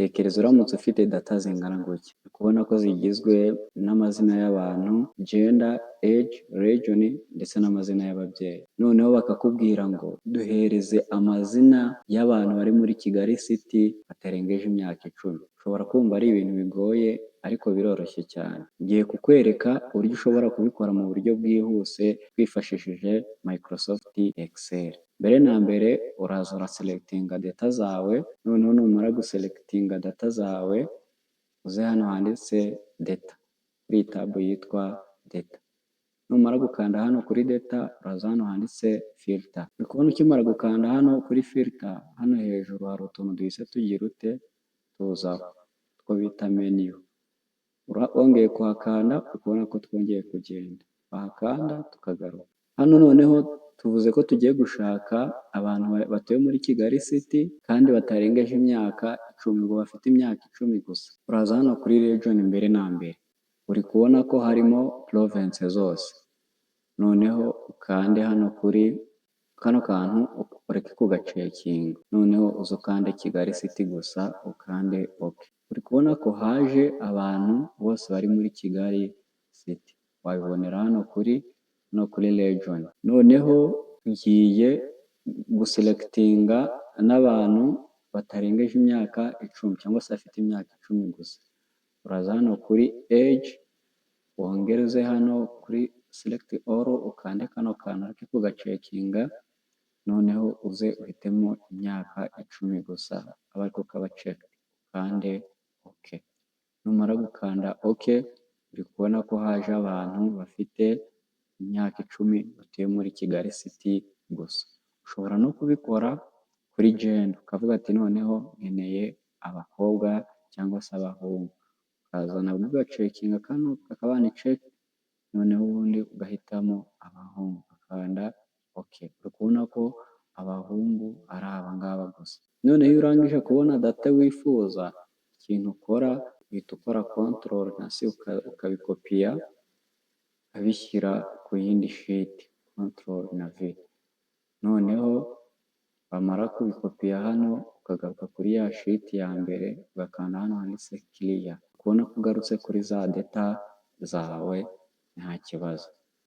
Tekereza uramutse ufite data zingana gutya, uri kubona ko zigizwe n'amazina y'abantu, gender, age, region ndetse n'amazina y'ababyeyi. Noneho bakakubwira ngo duhereze amazina y'abantu bari muri Kigali City batarengeje imyaka 10. Ushobora kumva ari ibintu bigoye ariko biroroshye cyane. Ngiye kukwereka uburyo ushobora kubikora mu buryo bwihuse wifashishije Microsoft Excel. Mbere na mbere uraza uraselectinga data zawe, noneho numara guselectinga data zawe uze hano handitse data, kuri iyi tab yitwa data. Numara gukanda hano kuri data, uraza hano handitse filter. Uri kubona ukimara gukanda hano kuri filter, hano hejuru hari utuntu duhise tugira ute? Tuzaho, two bita menu. Wongeye kuhakanda, uri kubona ko twongeye kugenda, wahakanda tukagaruka. Hano noneho tuvuze ko tugiye gushaka abantu batuye muri Kigali City kandi batarengeje imyaka 10, ngo bafite imyaka 10 gusa. Uraza hano kuri region mbere na mbere, uri kubona ko harimo province zose. Noneho ukande hano kuri kano kantu, ureke kugacheckinga, noneho uze ukande Kigali City gusa, ukande OK. Uri kubona ko haje abantu bose bari muri Kigali City, wabibonera hano kuri no kuri region. Noneho ngiye guselectinga n'abantu batarengeje imyaka 10 cyangwa se bafite imyaka 10 gusa. Uraza hano kuri age, wongere uze hano kuri select all, ukande kano kantu ureke kugacheckinga, noneho uze uhitemo imyaka 10 gusa abe ariko kaba checked, ukande OK. Numara gukanda OK, uri kubona ko haje abantu bafite imyaka 10 batuye muri Kigali City gusa. Ushobora no kubikora kuri gender, ukavuga ati noneho nkeneye abakobwa cyangwa se abahungu, ukaza nabwo ugacheckinga kano kakaba unchecked, noneho ubundi ugahitamo abahungu ugakanda OK. Uri kubona ko abahungu ari aba ngaba gusa. Noneho iyo urangije kubona data wifuza, ikintu ukora uhita ukora control na C, ukabikopiya ukabishyira ku yindi sheet, control na V. Noneho wamara kubikopiya hano, ukagaruka kuri ya sheet ya mbere, ugakanda hano handitse clear, uri kubona ko ugarutse kuri za data zawe nta kibazo.